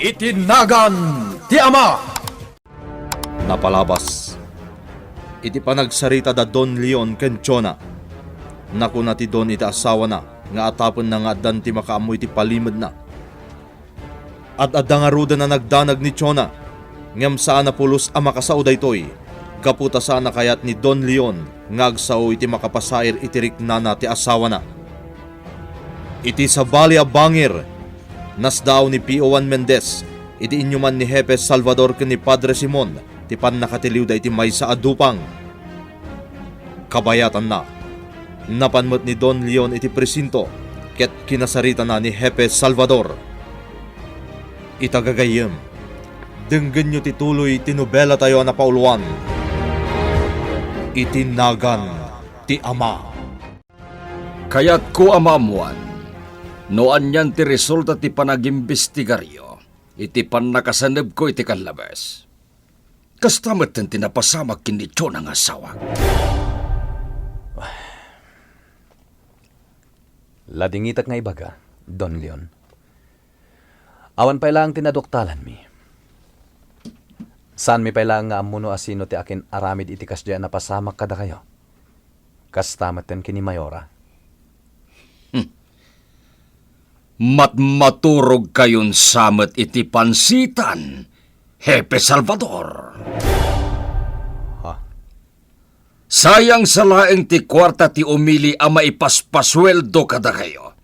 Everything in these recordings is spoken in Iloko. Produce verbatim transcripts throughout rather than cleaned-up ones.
Iti nagan ti Ama. Napalabas iti panagsarita da Don Leon ken Chona, nakuna ti Don iti asawana nga atapenna nga addan ti makaammo iti palimedna. Ad-adda ngaruden a nagdanag ni Chona, ngem saan a pulos a makasao daytoy, gapu ta saan a kayat ni Don Leon nga agsao iti makapasair iti riknana ti asawana. Iti sabali a bangir, nasdaaw ni P O Juan Mendez iti inyuman ni Hepe Salvador ken ni Padre Simon ti pannakatiliwda iti maysa a dupang. Kabayatanna, napan met ni Don Leon iti presinto ket kinasaritana ni Hepe Salvador. Ita gagayyem, denggenyo ti tuloy ti nobelatayo a napauluan, Iti Nagan ti Ama. Kayatko a maammoan no anian ti resulta ti panagimbestigaryo iti pannakasanebko iti kallabes. Kasta metten ti napasamak ken ni Chona nga asawak. Ladingitek nga ibaga, Don Leon. Awan pay laeng ti naduktalanmi. Saanmi pay laeng nga ammo no asino ti akin-aramid iti kasdiay a napasamak kadakayo. Kasta metten ken ni Mayora. Hmm. Matmaturogkayon sa met iti pansitan, Hepe Salvador. Ha? Sayang sa laeng ti kuarta ti umili a maipaspasueldo kadakayo,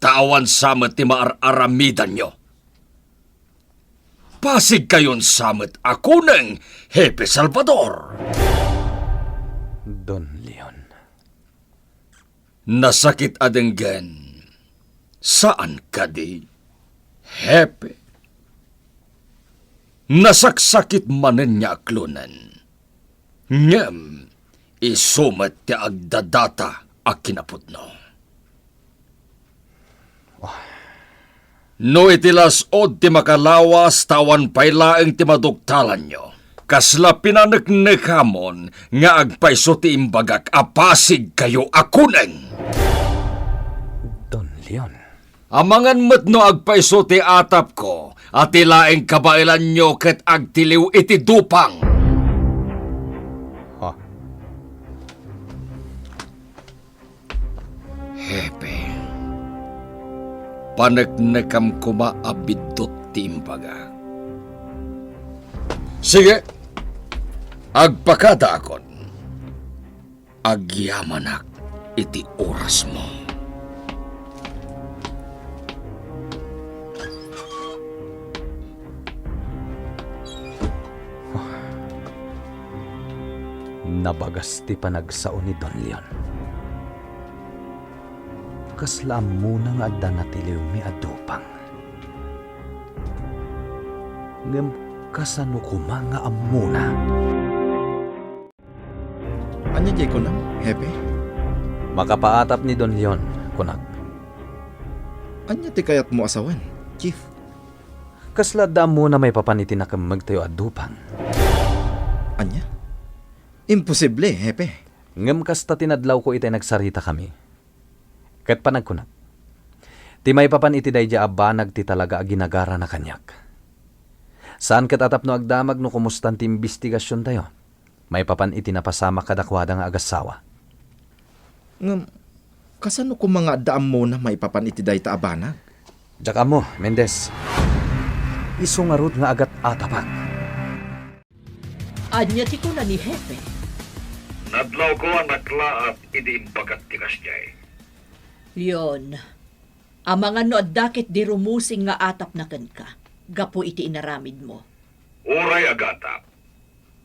ta awan sa met ti maar-aramidanyo. Pasigkayon sa met a kuneng, Hepe Salvador. Don Leon. Nasakit a denggen, saan kadi, Hepe? Nasaksakit manen nga aklonen, ngem isu met ti agdadata a kinapudno. No iti las-ud ti makalawas ta awan pay laeng ti maduktalanyo, kasla pinaneknekamon nga agpayso ti imbagak a pasigkayo a kuneng. Don Leon. Amangan met no agpayso ti atapko a ti laeng kabaelanyo ket agtiliw iti dupang. Ha? Hepe, paneknekam koma a biddut ti imbagak. Sige, agpakadaakon. Agyamanak iti orasmo. Nabagas ti panagsao ni Don Leon. Kasla ammona nga adda natiliwmi a dupang. Ngem kasano koma nga ammona? Ania diay kunam, Hepe? Makapaatap ni Don Leon, kunak. Ania ti kayatmo a sawen, Chief? Kasla adda ammona maipapan iti nakemmegtayo a dupang. Ania? Imposible, Hepe. Ngem kasta ti nadlawko itay nagsaritakami. Ket panagkunak, ti maipapan iti daydiay a banag ti talaga a ginagarana kaniak. Saan ket a tapno agdamag no kumustan ti imbestigasiontayo. Maipapan iti napasamak kadakuada nga agassawa. Ngem, kasano koma nga adda ammona maipapan iti dayta a banag? Diak ammo, Mendez. Isu ngarud nga agat-atapak. Ania ti kuna ni Hepe? Nadlawko a naklaat idi imbagak ti kasdiay. Leon, amangan no adda ketdi rumusing nga atapna kenka gapu iti inaramidmo. Uray agatap,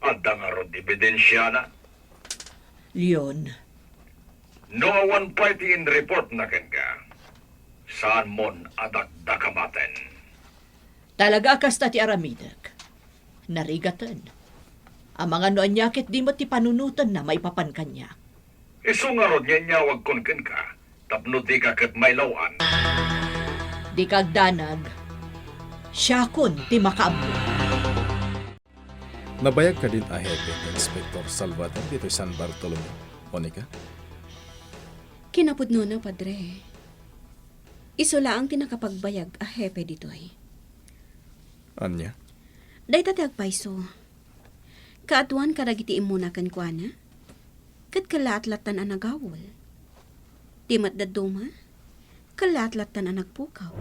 adda ngarud ebidensiana? Leon. No awan pay ti inreportna kenka, saanmon a dakdakamaten. Talaga a kasta ti aramidek. Narigaten. Amangan no ania ketdi met ti panunotenna maipapan kaniak. Isu ngarud nga inyawagkon kenka tapno dika ket mailaw-an. Dika agdanag. Siakon ti makaammo. Nabayag kadin a hepe ni Inspector Salvador ditoy San Bartolome, Monica? Kinapudnona, Padre. Isu laeng ti nakapagbayag a hepe ditoy. Ania? Dayta ti agpayso. Kaaduan kadagiti immuna kenkuana, ket kellaat lattan a nagawul. Ti met dadduma, kellaat lattan a nagpukaw.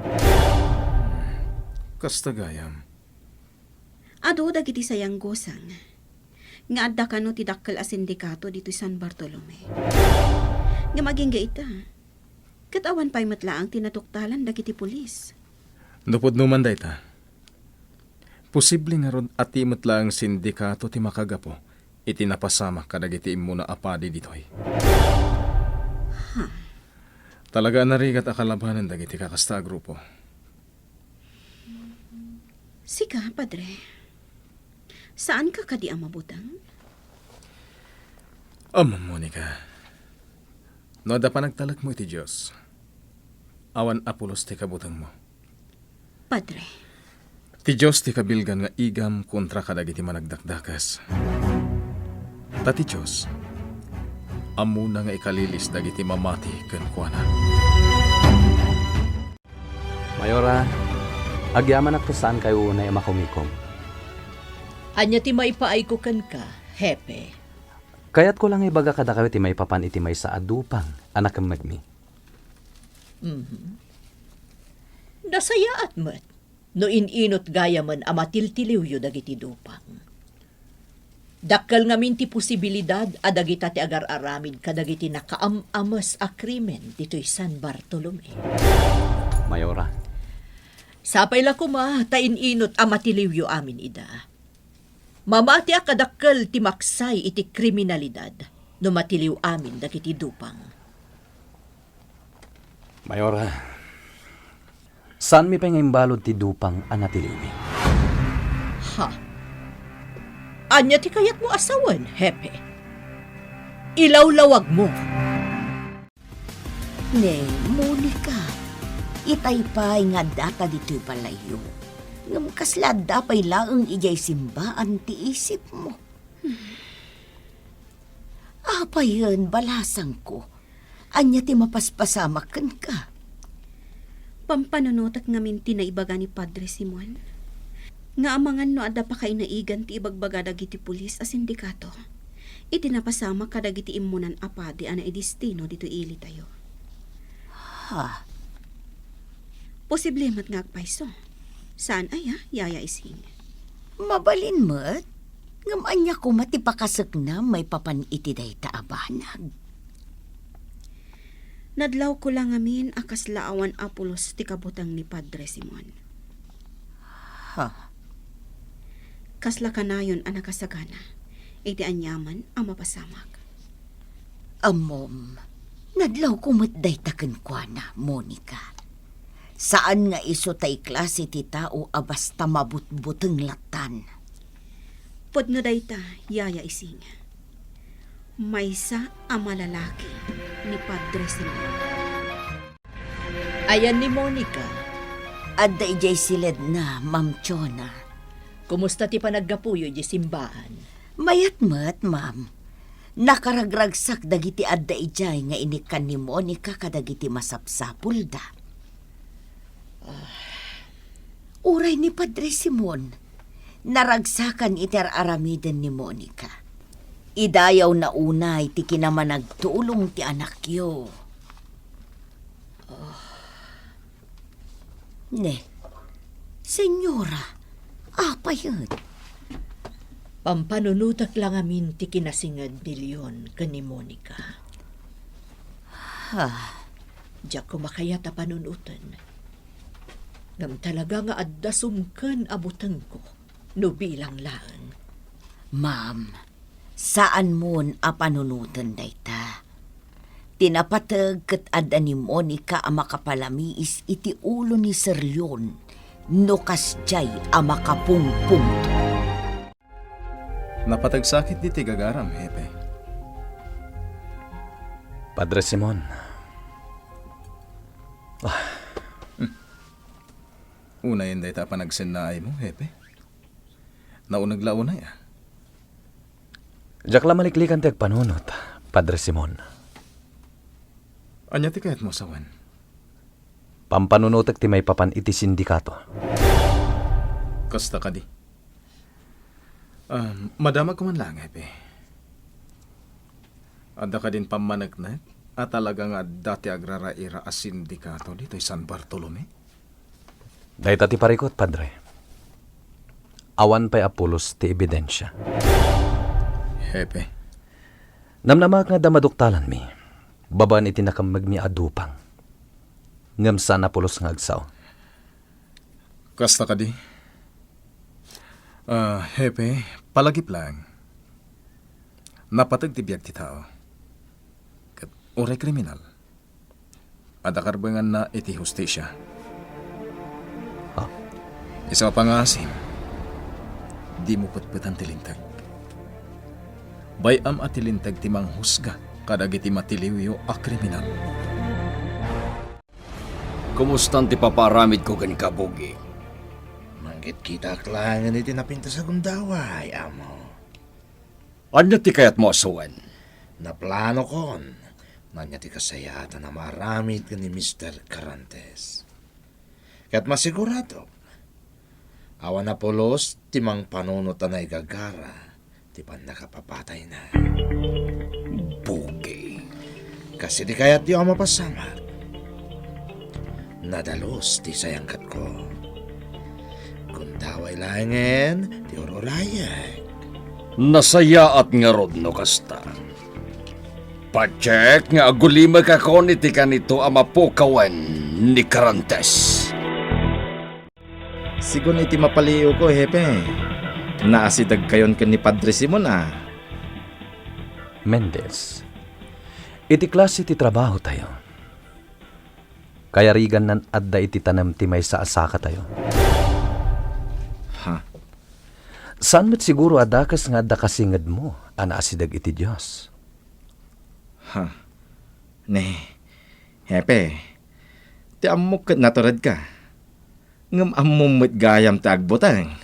Kasta gayam. Adu dagiti sayanggusang nga adda kano ti dakkel a sindikato ditoy San Bartolome. Ngem agingga ita, ket awan pay met laeng ti naduktalan dagiti pulis. No pudno man dayta, posible ngarud a ti met laeng sindikato ti makagapu iti napasamak kadagiti immuna a padi ditoy. Huh. Talaga a narigat a kalabanen dagiti kakasta a grupo. Sika, Padre, saanka kadi a mabuteng? Ammom, Monica, no adda panagtalekmo iti Dios, awan a pulos ti kabutengmo. Padre. Ti Dios ti kabilgan nga igam kontra kadagiti managdakdakes. Ta ti Dios, ammona nga ikalilis dagiti mamati kenkuana. Mayora, agyamanak ta saankayo unay a makumikom. Ania ti maipaayko kenka, Hepe? Kayatko la nga ibaga kadakayo ti maipapan iti maysa a dupang a nakemmegmi. Mhm. Nasayaat met no in-inut gayamen a matiltiliwyo dagiti dupang. Dakkel ngamin ti posibilidad a dagita ti agar-aramid kadagiti nakaam-ames a krimen ditoy San Bartolome. Mayora. Sapay la koma ta in-inut a matiliwyo amin ida. Mamatiak a dakkel ti maksay iti kriminalidad no matiliw amin dagiti dupang. Mayora, saanmi pay nga imbalud ti dupang a natiliwmi. Ha? Ania ti kayatmo a sawen, Hepe? Ilawlawagmo! Ne, Monica, itay pay nga addata ditoy balayyo. Ngem kasla adda pay laeng idiay simbaan ti isipmo. Apayen, balasangko. Ania ti mapaspasamak kenka? Pampanunotek ngamin ti naibaga ni Padre Simon, nga amangan no adda pakainaigan ti ibagbaga dagiti pulis a sindikato iti napasamak kadagiti immunan a padi a naidestino ditoy ilitayo. Ha? Posible met nga agpayso. Saan aya, Yaya Ising? Mabalin met. Ngem ania koma ti pakaseknam maipapan iti dayta a banag? Nadlawko la ngamin a kasla awan a pulos ti kabuteng ni Padre Simon. Ha? Kasla kanayon a nakasagana iti aniaman a mapasamak. Ammom, nadlawko met dayta kenkuana, Monica. Saan nga isu tay klase ti tao a basta mabutbuteng lattan. Pudno dayta, Yaya Ising. Maysa a malalaki ni Padre Simon. Ayan ni Monica? Adda idiay siledna, Ma'am Chona. Kumusta ti panaggapuyo idiay simbaan? Mayat met, ma'am. Nakaragragsak dagiti adda idiay nga inikkan ni Monica kadagiti masapsapulda. Ah. Uray ni Padre Simon, naragsakan iti ar-aramiden ni Monica. Idayawna unay ti kinamanagtulong ti anakyo. Ah. Ne, Senyora, apayen? Pampanunotek la ngamin ti kinasinged ni Leon ken ni Monica. Ha? Diak koma kayat a panunoten. Ngem talaga nga adda sumken a butengko no bilang laeng. Ma'am, saanmon a panunoten dayta. Ti napateg ket adda ni Monica a makapalamiis iti ulo ni Sir Leon no kasdiay a makapungpungto. Napateg sakit diti gagaram, Hepe. Padre Simon. Ah. Hmm. Unayen dayta a panagsennaaymo, Hepe. Nauneg la unay, a. Diak la maliklikan ti agpanunot, Padre Simon. Ania ti kayatmo a sawen? Pampanunotek ti maipapan iti sindikato. Kasta kadi. Ah, madamag ko man laeng, Hepe. Adda kadin pammaneknek a talaga nga adda ti agraraira a sindikato ditoy San Bartolome? Dayta ti parikut, Padre. Awan pay a pulos ti ebidensia. Hepe. Namnamaak nga adda maduktalanmi babaen iti nakemmegmi a dupang. Ngem saan a pulos nga agsao. Kasta kadi? Ah, Hepe, palagip laeng. Napateg ti biag ti tao. Ket uray kriminal, adda karbenganna iti hustisia. Ha? Isu a pangngaasim, dimo petpetan ti linteg. Bay-am a ti linteg ti manghusga kadagiti matiliwyo a kriminal. Kumustan ti papaaramidko kenka, Bugi? Mangitkitaak laengen iti napintas a gundaway, Amo. Ania ti kayatmo a sawen? Naplanokon no ania ti kasayaatan a maaramid ken ni Mister Carantes. Ket masiguradok, awan a pulos ti mangpanunot a naigagara ti pannakapapatayna. Bugi. Kas iti kayatyo a mapasamak, nadalus ti sayangkatko. Gundaway laengen ti ur-urayek. Nasayaat ngarud no kasta. Patiek nga agulimekakon iti kanito a mapukawen ni Carantes. Sigun iti mapaliiwko, Hepe, naasidegkayon ken ni Padre Simon a. Mendez, iti klase ti trabahotayo, kayarigannan adda iti tanem ti maysa a sakatayo. Ha? Saan met siguro a dakes nga adda kasingedmo a naasideg iti Dios? Ha? Ne, Hepe, ti ammok ket naturedka. Ngem ammom met gayam ti agbuteng.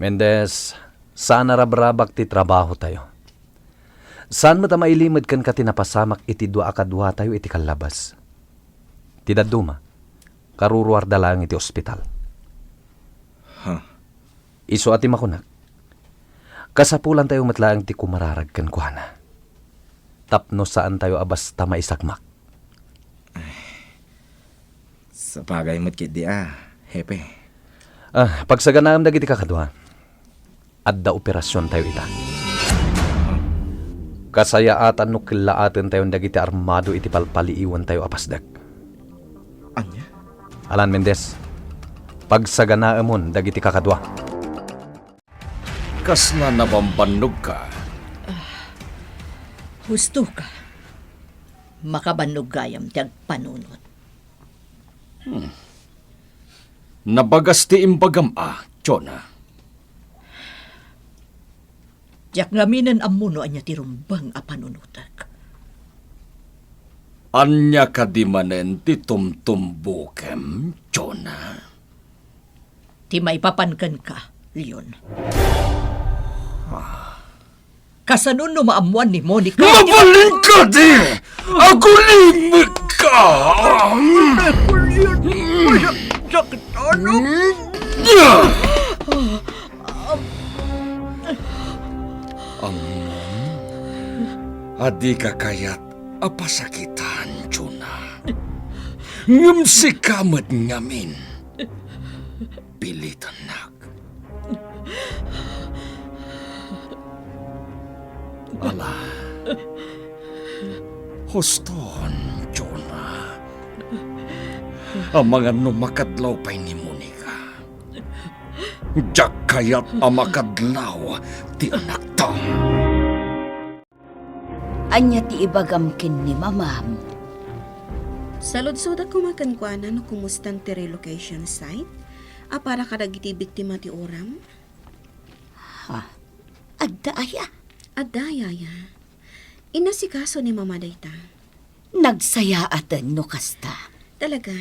Mendez, saan a rabrabak ti trabahotayo. Saan met a mailimed kenka ti napasamak iti dua a kaduatayo iti kallabas. Ti dadduma, karuruarda laeng iti ospital. Ha? Isu a ti makunak, kasapulantayo met laeng ti kumararag kenkuana tapno saantayo a basta maisagmak. Ay, sabagay met ketdi a, Hepe. Ah, pagsaganaem dagiti kakadua. Adda operasiontayo ita. Kasayaatan no kellaatentayon dagiti armado iti palpaliiwentayo a pasdek. Ania? Alan Mendez, pagsaganaemon dagiti kakadua. Kasla nabambannogka? Husto ka. Makabannog gayam ti agpanunot. Hmm. Nabagas ti imbagam a, Jonah. Diak ngaminen ammo no ania ti rumbeng a panunotek. Ania kadi manen ti tumtumbokem, Jonah? Ti maipapan kenka, Leon. Kasano no maammoan ni Monica? Mabalin kadi! Agulimekka! Ammom a dika kayat a pasakitan, Jonah. Ngem sika met ngamin, pilitannak. Ala, huston, Jonah. Amangan no makadlaw pay ni Monica. Diak kayat a makadlaw ti anakta. Ania ti ibagam ken ni mamam? Saludsodak koma kenkuana no kumustan ti relocation site a para kadagiti biktima ti uram. Ha? Adda aya? Adda, Yaya. Inasikaso ni Mama dayta. Nagsayaaten no kasta. Talaga?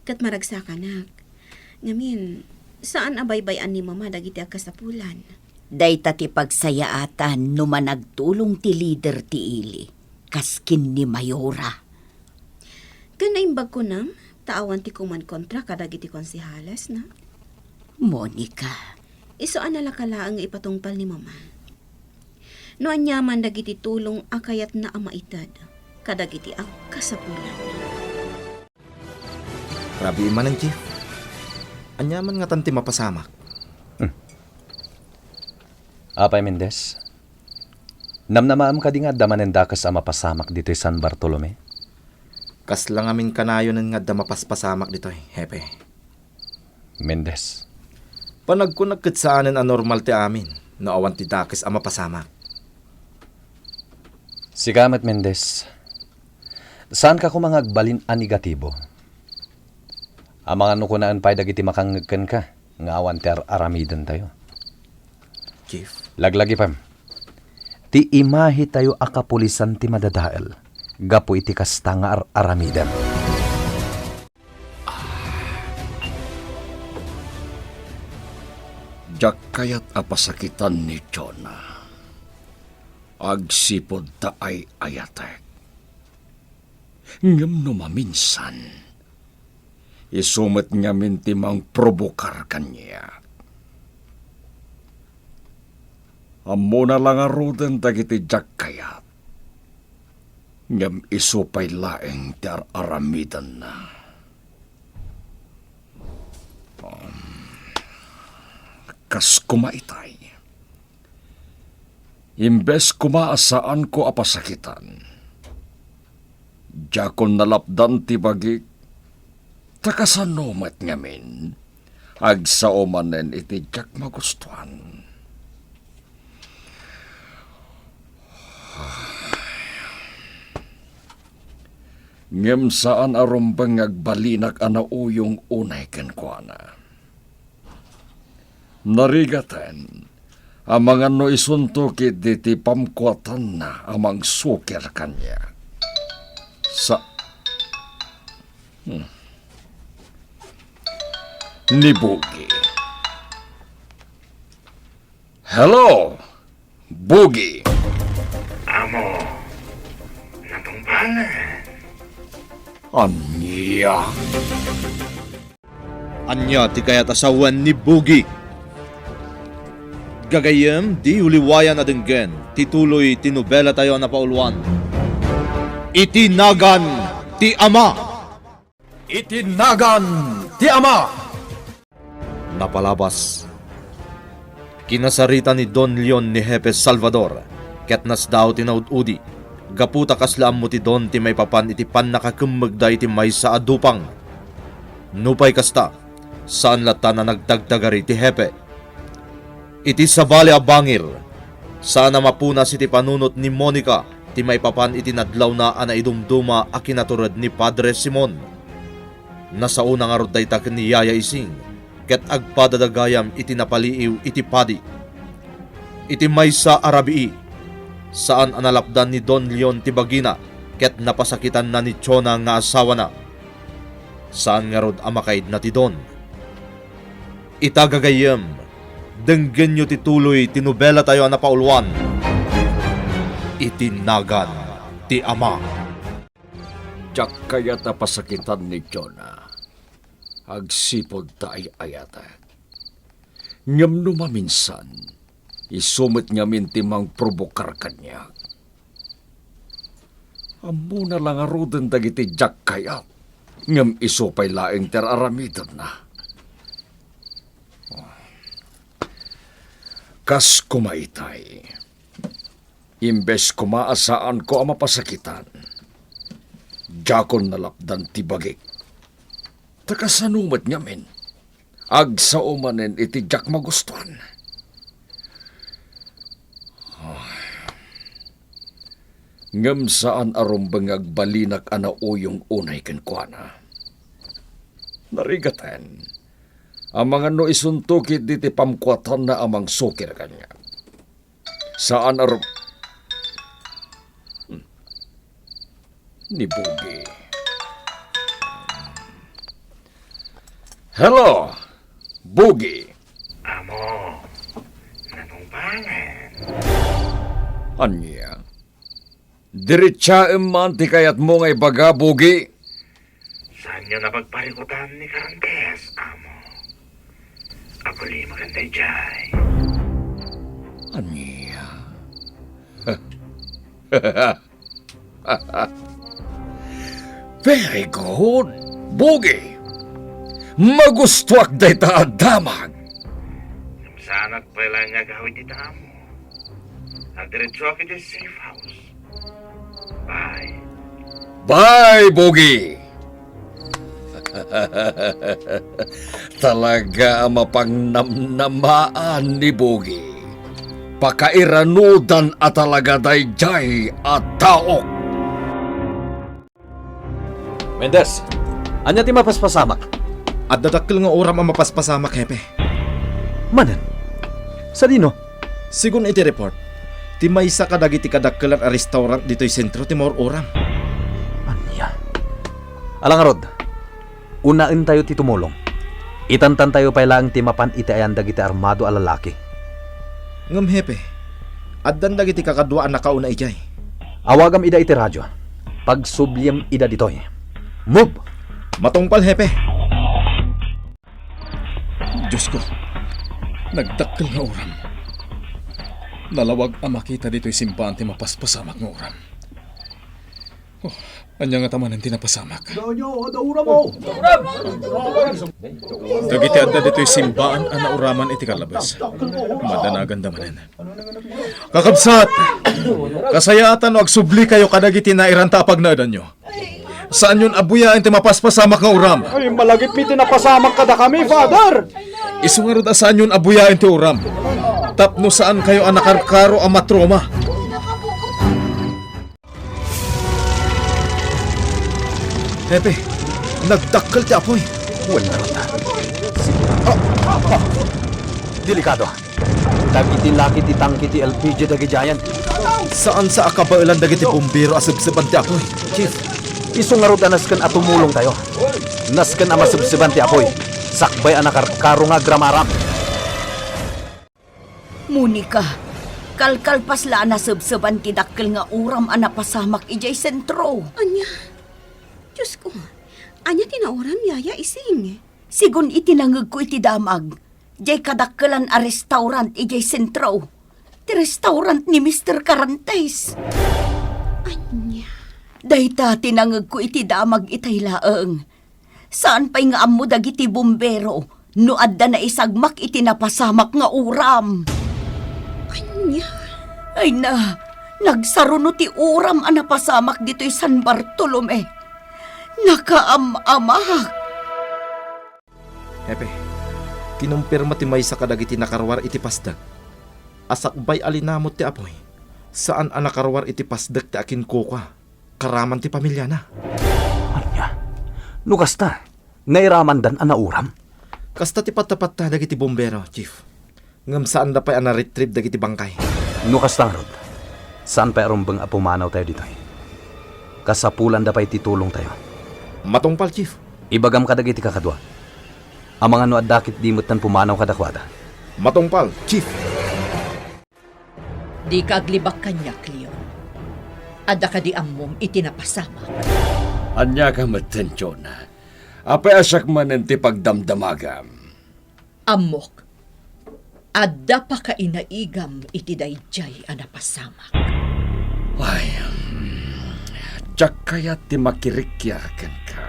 Ket maragsakanak. Ngamin, saan a baybay-an ni Mama dagiti agkasapulan. Dayta ti pagsayaatan no managtulong ti lider ti ili, kas ken ni Mayora. Ken naimbag kunam, ta awan ti kumankontra kadagiti konsehales, na? Monica, isu a nalaka laeng nga ipatungpal ni Mama. No aniaman dagiti tulong a kayatna a maited kadagiti agkasapulan. Rabii manen, Chief. Aniaman ngatan ti mapasamak? Hmm. Apay Mendez? Namnamaem kadi nga adda manen dakes a mapasamak ditoy San Bartolome? Kasla ngamin kanayonen nga adda mapaspasamak ditoy, Hepe. Mendez. Panagkunak ket saanen a normal ti amin no awan ti dakes a mapasamak. Sika met, Mendez. Saanka koma nga agbalin a negatibo. Amangan no kunaen pay dagiti makangngeg kenka nga awan ti ar-aramidentayo. Chief. Laglagipem. Ti imahetayo a kapulisan ti madadael gapu iti kasta nga ar-aramidem. Diak kayat a pasakitan ni Jonah. Agsipud ta ay-ayatek. Ngem no maminsan, isu met ngamin ti mangprobokar kaniak. Ammona la ngaruden dagiti diak kayat, ngem isu pay laeng ti ar-aramidenna. Um, kas koma itay. Imbes koma a saanko a pasakitan, diakon nalapdan ti bagik, ta kasano met ngamin, agsao manen iti diak magustuan. Ngem saan a rumbeng nga agbalinak a nauyong unay kenkuana. Narigaten, amangan no isunto ketdi ti pamkuatanna a mangsukir kaniak. Sa-, hmm. Ni Bugi. Hello, Bugi. Amo, natungpalan. Ania? Ania ti kayat a sawen ni Bugi? Gagayyem, di uliwayan a denggen ti tuloy ti nobelatayo a napauluan, Iti Nagan ti Ama. Iti Nagan ti Ama. Napalabas. Kinasarita ni Don Leon ni Hepe Salvador, ket nasdaaw ti naud-udi, gapu ta kasla ammo ti Don ti maipapan iti pannakakemmegda iti maysa a dupang. Nupay kasta, saan latta a nagdagdagari ti Hepe. Iti sabali a bangir, saan a mapunas iti panunot ni Monica ti maipapan iti nadlawna a naidumduma a kinatured ni Padre Simon. Nasaona ngarud dayta ken ni Yaya Ising, ket agpadada gayam iti napaliiw iti padi. Iti maysa a rabii, saan a nalapdan ni Don Leon ti bagina ket napasakitanna ni Chona nga asawana. Saan ngarud a makaidna ti Don. Ita gagayyem, denggenyo ti tuloy ti nobelatayo a napauluan, Iti Nagan ti Ama. Diak kayat a pasakitan ni Jonah, agsipud ta ay-ayatek. Ngem no maminsan, isu met ngamin ti mangprobokar kaniak. Ammona la ngaruden dagiti diak kayat, ngem isu pay laeng ti ar-aramidenna. Kas koma itay, imbes koma a saanko a mapasakitan, diakon nalapdan ti bagik. Ta kasano met ngamin? Agsao manen iti diak magustuan. Ngem saan a rumbeng nga agbalinak a nauyong unay kenkuana. Narigaten, amangan no isunto ketdi ti pamkuatanna a mangsukir kaniak. Saan a rum-, hmm. Ni Bugi. Hello, Bugi. Amo, natungpalan. Ania? Diretsaem man ti kayatmo nga ibaga, Bugi. Saanyo napagparikutan ni Karantes, amo. Aguli maganda jay. Ania? Very good, Bugi. Magustuak dayta a damag. Ngem saanak pay laeng nga agawid ita amo. Agdiretsoak idiay safe house. Bye. Bye, Bugi. Talaga a mapangnamnamaan ni Bugi. Pakairanudan a talaga daydiay a taok. Mendez, ania ti mapaspasamak? Adda dakkel nga uram a mapaspasamak, Hepe. Manen? Sadino? Segun iti report, ti maysa kadagiti kadakkelan a restaurant ditoy sentro ti maur-uram. Ania? Ala ngarud, unaentayo ti tumulong. Itantantayo pay laeng ti mapan iti ayan dagiti armado a lalaki. Ngem, Hepe, addan dagiti kakadua a nakauna idiay. Awagam ida iti radio. Pagsubliem ida ditoy. Move! Matungpal, Hepe. Diosko, nagdakkel nga uram. Nalawag a makita ditoy simbaan ti mapaspasamak nga uram. Oh, ania ngata manen ti napasamak? Dagiti adda ditoy simbaan a nauraman iti kalabas, madanaganda manen. Kakabsat, kasayaatan no agsublikayo kadagiti nairanta a pagnaedanyo. Saanyon a buyaen ti mapaspasamak nga uram. Ay, malagipmi ti napasamak kadakami, Father! Isu ngarud a saanyon a buyaen ti uram tapno saankayo a nakarkaro a matroma. Hepe, nagdakkel ti apuy. Wen ngarud. Ah, ah, delikado. Dagiti laki ti tangke ti L P G dagidiayen. Saan sa a kabaelan dagiti bumbero a sebseban ti apuy, Chief. Isu ngarud a nasken a tumulongtayo. Nasken a masebseban ti apuy. Sakbay a nakarkaro nga agramaram. Monica, kalkalpas la a nasebseban ti dakkel nga uram a napasamak idiay sentro. Ania? Diosko, ania ti nauram, Yaya Ising? Segun iti nangegko iti damag, diay kadakkelan a restaurant idiay sentro, ti restaurant ni Mister Carantes. Ania? Dayta ti nangegko iti damag itay laeng. Saan pay nga ammo dagiti bumbero no adda naisagmak iti napasamak nga uram. Ania? Ay na, nagsaruno ti uram a napasamak ditoy San Bartolome. Nakaam-amak. Hepe, kinumpirma ti maysa kadagiti nakaruar iti pasdek a sakbay a linamut ti apuy, saan a nakaruar iti pasdek ti akinkukua karaman ti pamiliana. Ania? No kasta, nairamandan a nauram? Kasta ti patta-patta dagiti bumbero, Chief. Ngem saanda pay a na-retrieve dagiti bangkay. No kasta ngarud, saan pay a rumbeng a pumanawtayo ditoy. Kasapulanda pay ti tulongtayo. Matungpal, Chief. Ibagam kadagiti kakadua. Amangan no adda ketdi metten pumanaw kadakuada. Matungpal, Chief. Dika aglibak kaniak, Leon. Adda kadi ammom iti napasamak? Ania ka metten, Jonah? Apay a siak manen ti pagdamdamagam? Ammok, adda pakainaigam iti daydiay a napasamak. Ay, mm, diak kayat ti makirikiar kenka.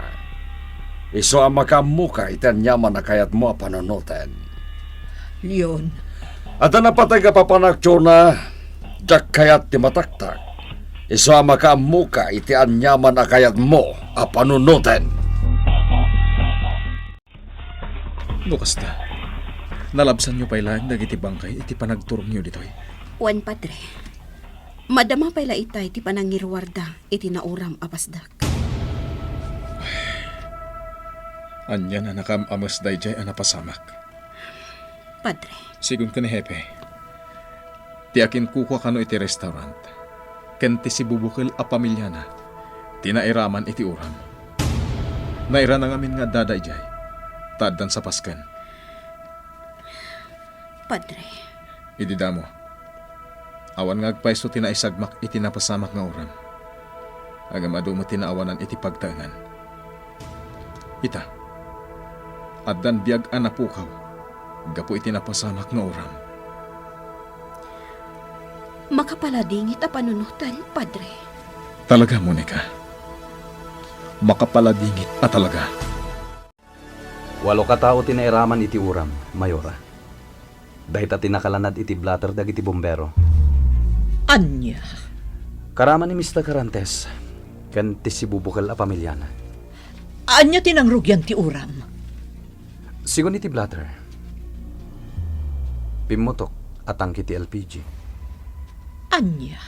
Isu a makaammoka iti aniaman a kayatmo a panunoten. Leon. Adda napateg a papanak, Jonah. Diak kayat ti mataktak. Isu a makaammoka iti aniaman a kayatmo a panunoten. No kasta, nalabsanyo pay laeng dagiti bangkay iti panagturongyo ditoy? Wen, Padre. Madama pay la itay ti panangiruarda iti nauram a pasdek. Anian a nakaam-ames daydiay a napasamak. Padre. Sigun ken ni Hepe, ti akinkukua kano iti restaurant, ken ti sibubukel a pamiliana ti nairaman iti uram. Nairana ngamin nga adda daydiay, ta addan sapasken. Padre. Idi damo, awan nga agpayso ti naisagmak iti napasamak nga uram. Ngem adu met ti naawanan iti pagtaengan. Ita, addan biag a napukaw gapu iti napasamak nga uram. Makapaladingit a panunoten, Padre. Talaga, Monica. Makapaladingit a talaga. Walo ka tao ti nairaman iti uram, Mayora. Dayta ti nakalanad iti blotter dagiti bombero. Ania? Karama ni Mister Carantes ken ti sibubukel a pamiliana. Ania ti nangrugian ti uram? Sigun iti blotter, pimmutok a tangke ti L P G. Ania?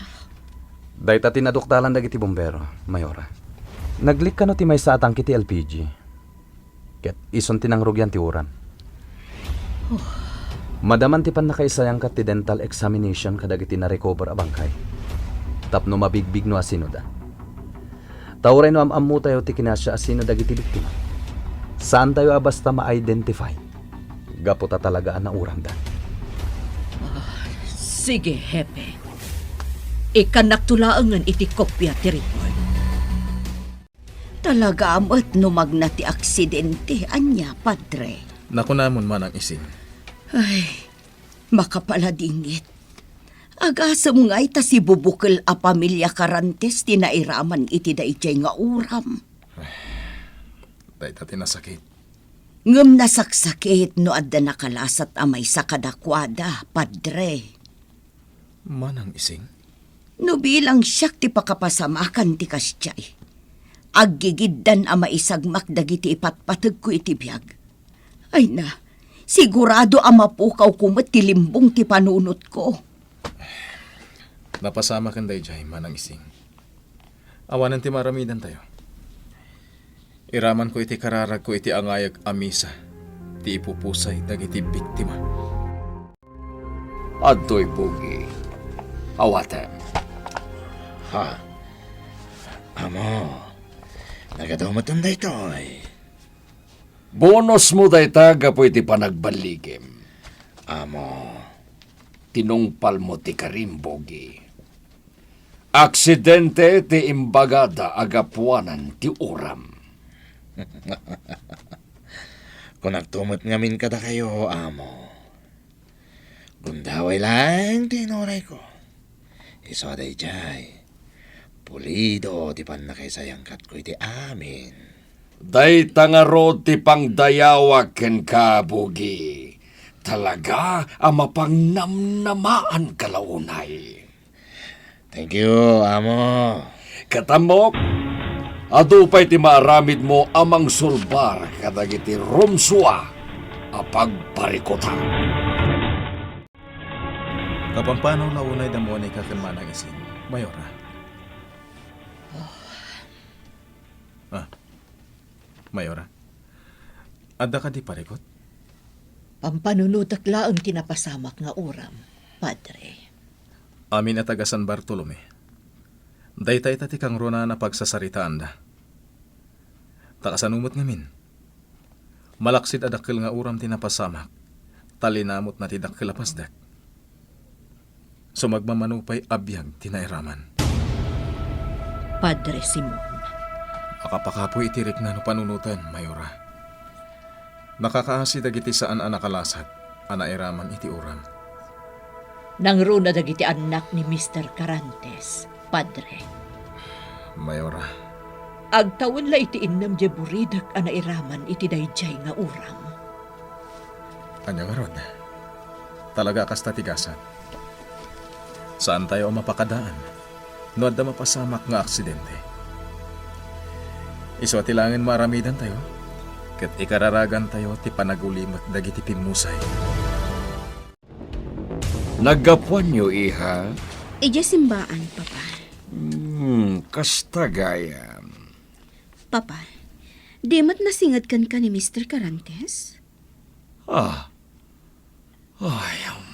Dayta ti naduktalan dagiti bombero, Mayora. Naglik kano ti maysa a tangke ti L P G. Ket isun ti nangrugian ti uram. Oh. Madaman ti pannakaisayangkat ti dental examination kadagiti na-recover a bangkay. Tapno mabigbig no asinoda. Ta uray no am-ammotayo ti kinasiasino dagiti biktima, saantayo a basta ma-identify. Gapu ta talaga a nauramda. Ah, sige, Hepe. Ikkannakto laengen iti kopia ti report. Talaga met no magna ti aksidente, ania, Padre? Nakunamon, Manang Ising. Ay, makapaladingit. Agasem ngay ta sibubukel a pamilia Carantes ti nairaman iti daydiay nga uram. Dayta ti nasakit. Ngem nasaksakit no adda nakalasat a maysa kadakuada, Padre. Manang Ising? No bilang siak ti pakapasamakan ti kasdiay, aggigiddan a maisagmak dagiti ipatpategko iti biag. Ay na, sigurado a mapukawko met ti limbong ti panunotko. Napasamaken daydiay, Manang Ising. Awanen ti maaramidantayo. Iramanko iti kararagko iti angayek a misa ti ipupusay dagiti biktima. Adtoy, Bugi. Awatem. Ha? Amo, nagadu met daytoy. Bonusmo dayta gapu iti panagballigim. Amo, tinungpalmo ti karim, Bugi. Aksidente ti imbagada a gapuanan ti uram. Kunakto met ngamin kadakayo, amo. Gundaway laeng ti inurayko. Isu a daydiay, pulido ti pannakaisayangkatko iti amin. Dayta ngarud ti pangdayawak kenka, Bugi. Talaga a mapangnamnamaanka la unay. Thank you, amo. Ket ammok, adu pay ti maaramidmo a mangsulbar kadagiti rumsua a pagparikutan. Kapampanaw la unay da Monica ken Manang Ising, Mayora. Ah, Mayora, adda kadi parikut? Pampanunotek laeng ti napasamak nga uram, Padre. Amin a taga San Bartolome. Dayta ita ti kangrunaan a pagsasaritaanda. Ta kasano met ngamin? Malaksid a dakkel nga uram ti napasamak, ta linamutna ti dakkel a pasdek. Sumagmamano pay a biag ti nairaman. Padre Simon. Makapakapuy iti rikna no panunoten, Mayora. Nakakaasi dagiti saan a nakalasat a nairaman iti uram. Nangruna dagiti annak ni Mister Carantes, Padre. Mayora. Agtawen la iti innem diay buridek a nairaman iti daydiay nga uram. Ania ngarud? Talaga a kasta ti gasat. Saantayo a mapakadaan no adda mapasamak nga aksidente. Isu a ti laengen maaramidantayo, ket ikararagantayo ti panagulimek dagiti pimmusay. Naggapuanyo, iha? Idiay simbaan, Papa. Hmm, kasta gayam. Papa, di met nasinged kenka ni Mister Carantes? Ah. Ay, um,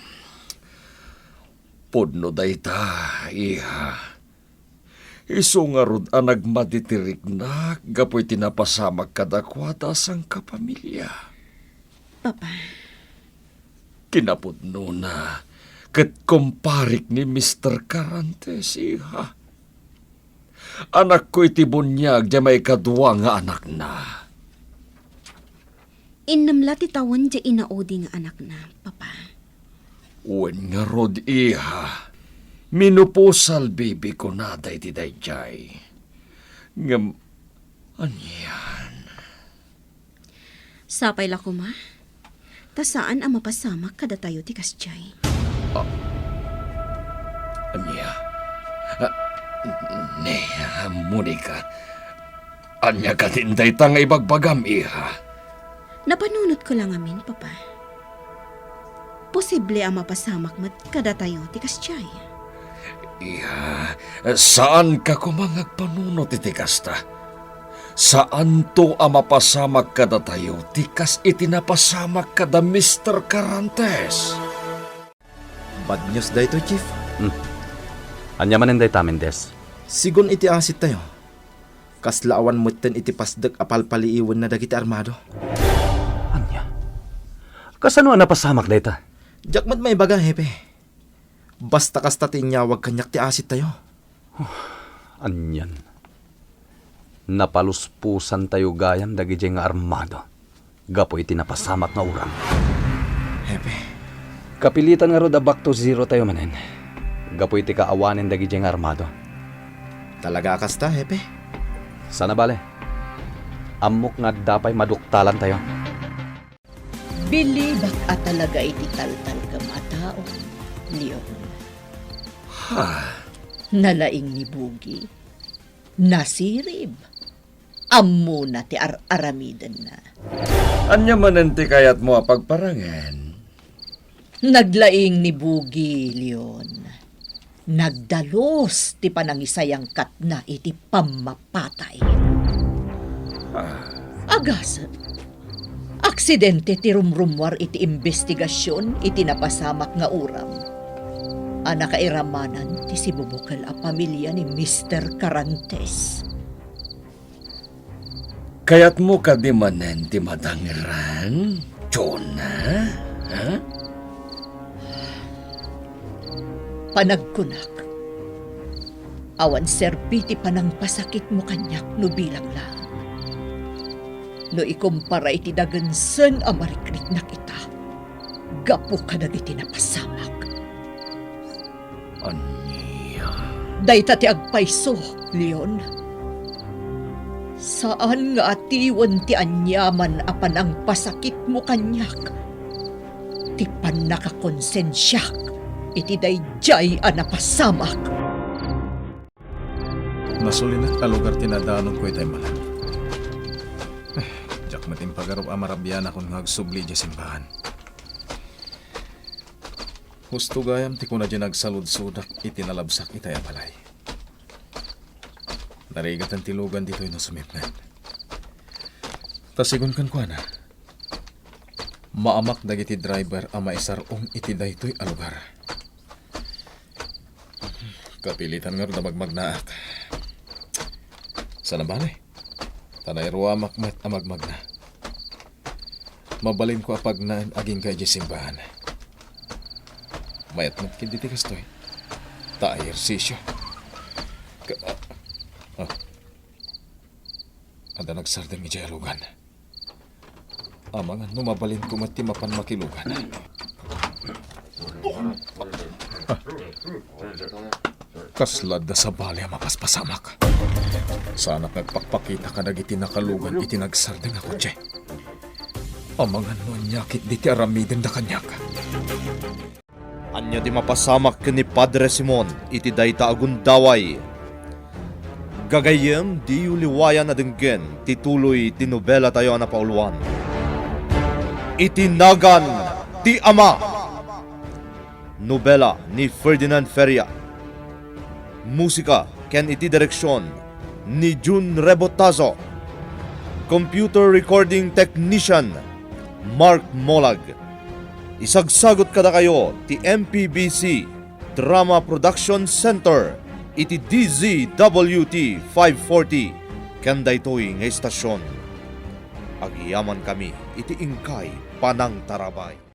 pudno dayta, iha. Isu ngarud a nagmadi ti riknak gapu iti napasamak kadakuada a sangkapamilia. Papa. Kinapudnona, ket kumparik ni Mister Carantes, iha. Anakko iti buniag diay maikadua nga anakna. Innem la ti tawen diay inaudi nga anakna, Papa. Wen ngarud, iha. Menopausal baby kunada iti daydiay. Ngem, anian? Sapay la koma, ta saan a mapasamak kadatayo ti kasdiay. Ah, ania? Ah, ne, Monica, ania katin dayta nga ibagbagam, iha? Napanunotko la ngamin, Papa. Posible a mapasamak met kadatayo ti kasdiay. Iya, saanka koma nga agpanunot iti kasta. Saanto a mapasamak kadatayo ti kas iti napasamak kada Mister Carantes. Bad news daytoy, Chief. Hmm. Ania manen dayta, Mendez? Sigun iti asittayo, kasla awan metten iti pasdek a palpaliiwenna dagiti armado. Ania? Kasano a napasamak dayta? Diak met maibaga, Hepe. Basta kasta ti inyawag kaniak ti asittayo. Anian? Napalusposantayo gayam dagidiay nga armado gapu iti napasamak nga uram. Hepe. Kapilitan ngarud a back to zero tayo manen gapu iti kaawanen dagidiay nga armado. Talaga a kasta, Hepe? Saan a bale. Ammok nga adda pay maduktalantayo. Bilibak a talaga iti taltalgam a tao, Leon. Ha? Nalaing ni Bugi. Nasirib. Ammona ti ar-aramidenna. Ania manen ti kayatmo a pagparangen? Naglaing ni Bugi, Leon. Nagdalus ti panangisayangkatna iti pammapatay. Ah. Agasem, aksidente ti rumrummuar iti imbestigasion iti napasamak nga uram a nakairamanan ti sibubukel a pamilia ni Mister Carantes. Kayatmo kadi manen ti madangran, Jonah? Ha? Panagkunak, awan serbi ti panangpasakitmo kaniak no bilang laeng. No ikumpara iti dagensen a marikriknak ita, gapu kadagiti napasamak. Ania? Dayta ti agpayso, Leon. Saan nga atiwen ti aniaman a panangpasakitmo kaniak ti pannakakonsensiak iti daydiay a napasamak. Nasulinak a lugar ti nadanonko itay malam. Eh, diak met impagarup a marabianakon nga agsubli idiay simbahan. Husto gayam ti kuna diay nagsaludsodak iti nalabsak itay a balay. Narigaten ti lugan ditoy no sumipnget. Ta sigun kenkuana, maamak dagiti driver a maisar-ong iti daytoy a lugar. Kapilitan ngarud a magmagnaak. Saan a bale, ta nairuamak met a magmagna. Mabalinko a pagnaen agingga idiay simbahan. Mayat met ketdi ti kastoy. Ta aehersisio. Ka-, ah, ah. Adda nagsardeng idiay a lugan. Amangan no mabalinko met ti mapan makilugan. Kasla adda sabali a mapaspasamak. Saanak nga agpakpakita kadagiti nakalugan iti nagsardeng a kotse. Amangan no ania ketdi ti aramidenda kaniak. Ania ti mapasamak ken ni Padre Simon iti dayta a gundaway? Gagayyem, diyo liwayan a denggen ti tuloy ti nobelatayo a napauluan, Iti Nagan ti Ama. Nobela ni Ferdinand Feria. Musika ken iti direksion ni Jun Rebotazo. Computer recording technician, Mark Molag. Isagsagut kadakayo ti M P B C Drama Production Center iti D Z W T five forty ken daytoy nga istasyon. Agyamankami iti inkay panangtarabay.